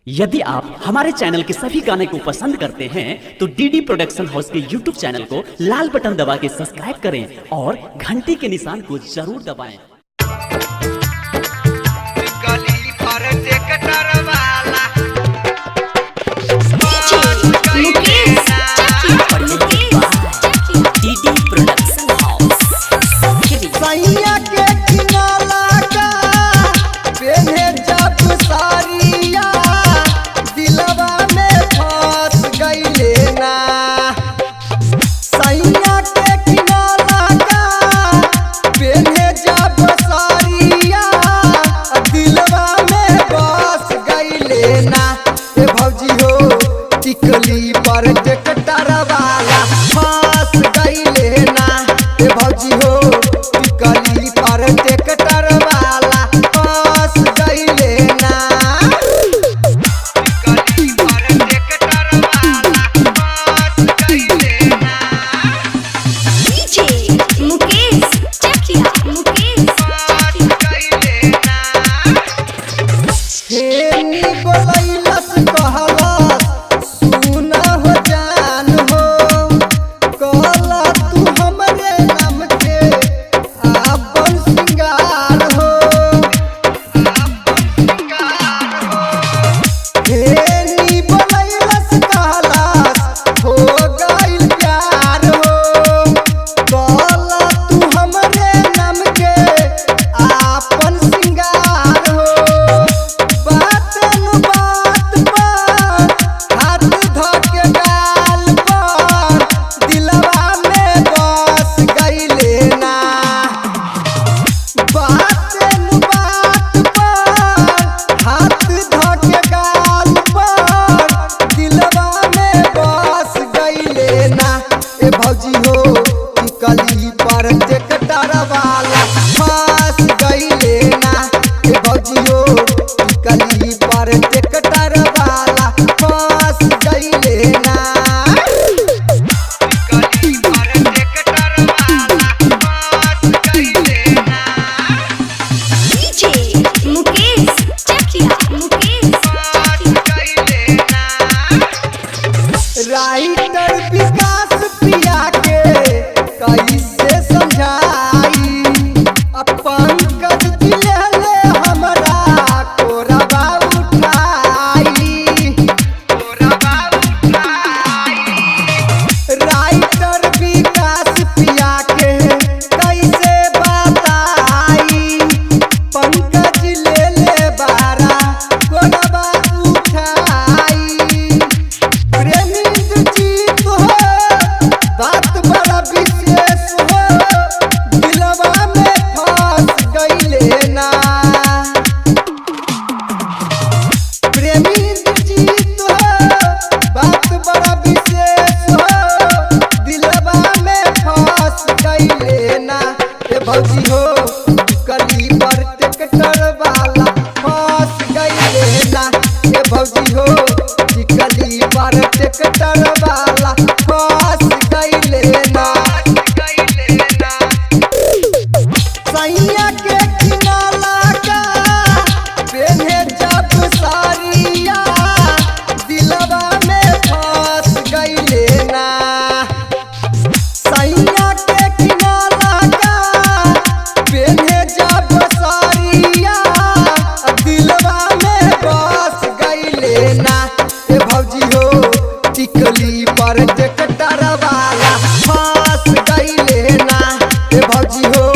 यदि आप हमारे चैनल के सभी गाने को पसंद करते हैं तो डीडी प्रोडक्शन हाउस के यूट्यूब चैनल को लाल बटन दबा के सब्सक्राइब करें और घंटी के निशान को जरूर दबाएं। गली पर ट्रैक्टर वाला Mukesh Chakia Mukesh Chakia DD production house. सैया के किनारा का पेन्हे जब सारिया दिलवा में फंस गईले ना। सैया के किनारा का पेन्हे जब सारिया दिलवा में बस गईले ना। ए भौजी हो टिकली पर ट्रैक्टर वाला फंस गईले ना। ए भौजी हो टिकली पर ट्रैक्टर वाला फंस गईले ना। गली पर ट्रैक्टर वाला फंस गईले ना। डीजे मुकेश चकिया मुकेश फंस चकिया गईले ना। हेनी बोलैलस कहलस सुन हो जान हो, कहला तू हमरे नाम के आपन सिंगार हो। हेनी बोलैलस कहलस हो गइल प्यार हो, कहला तू हमरे नाम के आपन सिंगार हो। बात नु बात पर हाथ धऽ के गाल पर दिलवा में बस गईले ना। बात नु बात पर हाथ धऽ के गाल पर दिलवा में बस गईले ना। ए भौजी हो टिकली पर ट्रैक्टर वाला फंस गईले ना। ए भौजी हो टिकली पर ट्रैक्टर वाला फंस गईले ना। गली पर ट्रैक्टर वाला फंस गईले ना। डीजे मुकेश चकिया मुकेश फंस चकिया गईले ना। राइटर विकास पिया के कैसे समझाई, अब पंकज दिले हमरा कोरबा उठाई। कोरबा उठाई। राइटर विकास पिया के कैसे बताई, पंकज ले ले बारा कोरबा उठाई। प्रेमी जीत हो बात बड़ा विशेष हो, दिलवा में फंस गईले ना। प्रेमी जीत हो बात बड़ा विशेष हो, दिलवा में फंस गईले ना। ए भौजी हो कली पर ट्रैक्टर वाला फंस गईले ना। ए भौजी हो टिकली पर ट्रैक्टर वाला फंस गईले ना। फंस गईले ना। सैया के किनारा का पेन्हे जब सारिया दिलवा में फंस गईले ना। सैया के किनारा का पेन्हे जब सारिया दिलवा में बस गईले ना। ए भौजी हो टिकली पर ट्रैक्टर वाला फंस गईले ना। ए भौजी हो